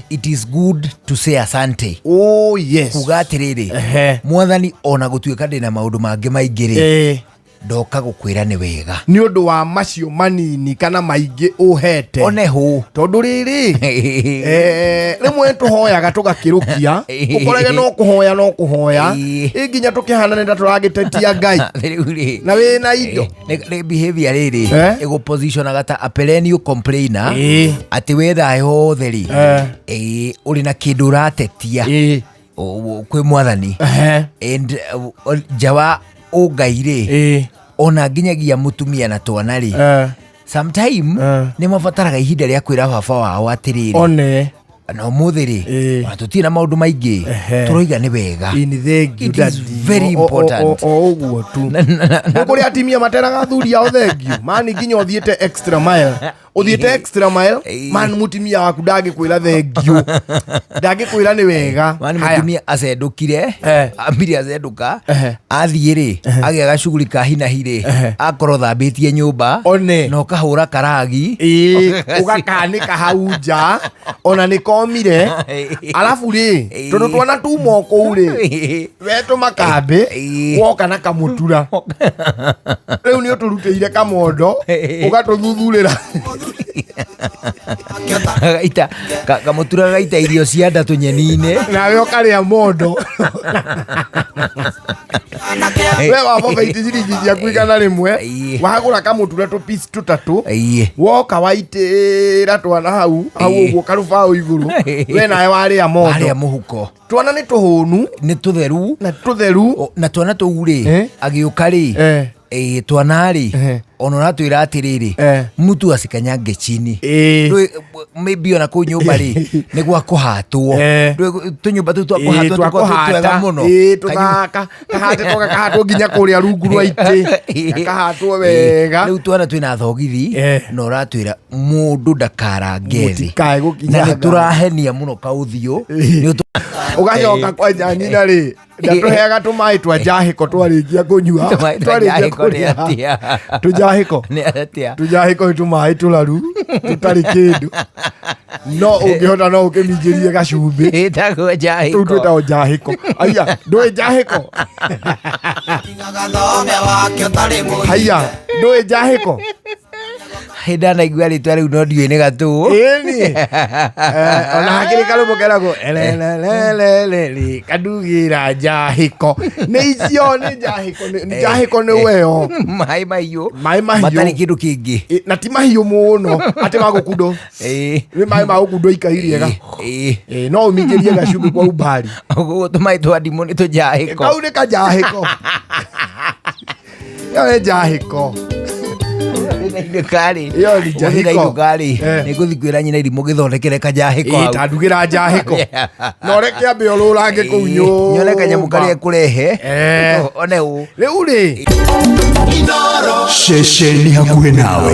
It is good to say asante. Oh yes. Kuga atĩrĩrĩ, mwathani, ona gũtuĩka ndĩna maũndũ mangĩ maingĩ rĩ, ndoka gũkwĩra nĩ wega Nĩ ũndũ wa macio manini kana maingĩ ũhete. One hũ. Tondũ rĩrĩ, rĩmwe tũhoyaga tũgakĩrũkia, ũkorage no kũhoya no kũhoya, ĩ nginya tũkĩhana nĩ ta tũragĩtetia Ngai Rĩu rĩ, na wĩna indo. Nĩ behavior rĩrĩ ĩgũpositionaga ta a perennial complainer, atĩ we thaa yothe rĩ, ũrĩ na kĩndũ ũratetia kwĩ mwathani and nja wa ũngai rĩ, ona nginyagia mũtumia na twana rĩ, sometime nĩ mabataraga ihinda rĩa kwĩra baba wao atĩrĩrĩ, one na ũmũthĩ rĩ, ona tũtirĩ na maũndũ maingĩ, tũroiga nĩ wega. Ini thank you, It is daddy. very important. O ũguo tu. Nĩ kũrĩ atimia materaga athuri ao thengiũ mani, nginya ũthiĩte extra mile, ũthiĩte extra mile. Man, mũtimia waku ndangĩkwĩra thengiũ, ndangĩkwĩra nĩ wega. Mani Haya. mũtumia acendũkire, ambire acendũka, athiĩ rĩ, agĩa gacuguri ka hinahi rĩ, akorwo thambĩtie nyũmba One. na ũkahũra karagi. Ĩĩ, ũgakanĩka hau nja ona nĩ komire, arabu rĩ, tondũ twana tuma o kũu rĩ, wetũma kambĩ, woka na kamũtura, rĩu nĩ ũtũrutĩire kamondo, ũgatũthuthurĩra. Gaita kamũtura gaita irio cia nda tũnyeni-inĩ. Nawe ũkarĩa mondo. We wabobaiti ciringi ciaku 100, wagũra kamũtura tũpici tũtatũ, woka waitĩra twana hau hau ũguo karũbaũ igũrũ, we nawe warĩa mondo. Warĩa mũhuko. Twana nĩ tũhũnu. Nĩ tũtheru. Na tũtheru. Na twana tũu rĩ, agĩũka rĩ, twana rĩ, ona ũratwĩra atĩrĩrĩ, mtu asikanyange chini. Maybe ona kũu nyũmba rĩ, nĩ gwa kũhatwo. Tũnyũmba tũu twa kũhatwo tũkoragwo twĩ twega mũno. Tũthaka kahatĩtwo, gakahatwo nginya kũrĩa rungu rwa itĩ, gakahatwo wega. Rĩu twana twĩna thogithi, na ũratwĩra mũndũ ndakarange thĩ. Mũtikae Na gũkinyanga. nĩ tũrahenia mũno kaũthiũ. Ũgacoka kwanja nyina rĩ, ndatũheaga tũmaĩ twa njahĩko twarĩkia kũnyua. Tũmaĩ twa Twarĩkia njahĩko nĩ kũrĩa. atĩa? Tũnjahĩko. Nĩ atĩa? Tũnjahĩko nĩ tũmaĩ tũraru tũtarĩ kĩndũ, no ũngĩhota no ũkĩminjĩrie gacumbĩ. Ĩtagwo njahĩko. Tũu twĩtagwo njahĩko. Aya, ndũĩ njahĩko? Haiya, ndũĩ njahĩko? Ndanaigua rĩtwa rĩu no ndiũĩ nĩ gatũ. Ĩni. Ona hakĩrĩ karũmbo keragwo elelelelele kadugĩra njahĩko, nĩ icio nĩ njahĩko, nĩ njahĩko nĩ weo. Maĩ mahiũ. Maĩ mahiũ. Matarĩ kĩndũ kĩngĩ. Na ti mahiũ mũno atĩ magũkundo, nĩ maĩ ma gũkundwo ikai rĩega. No ũminjĩrie gacumbĩ kwa umbari. Ũguo tũmaĩ twa ndimũ nĩ tũnjahĩko. Kau nĩ kanjahĩko, ĩyo nĩ njahĩko. Karĩ Ĩyo nĩ njahĩko. Karĩ nĩ ngũthiĩ kwĩra nyina irimũ gĩthondekere kanjahĩko Ĩ, hau. ta ndugĩra njahĩko na ũreke ambe ũrũrange kũu nyũmba. Nyone kanyamũ karĩa kũrehe. One ũ. Rĩu rĩ, Ceceni hakuhĩ nawe.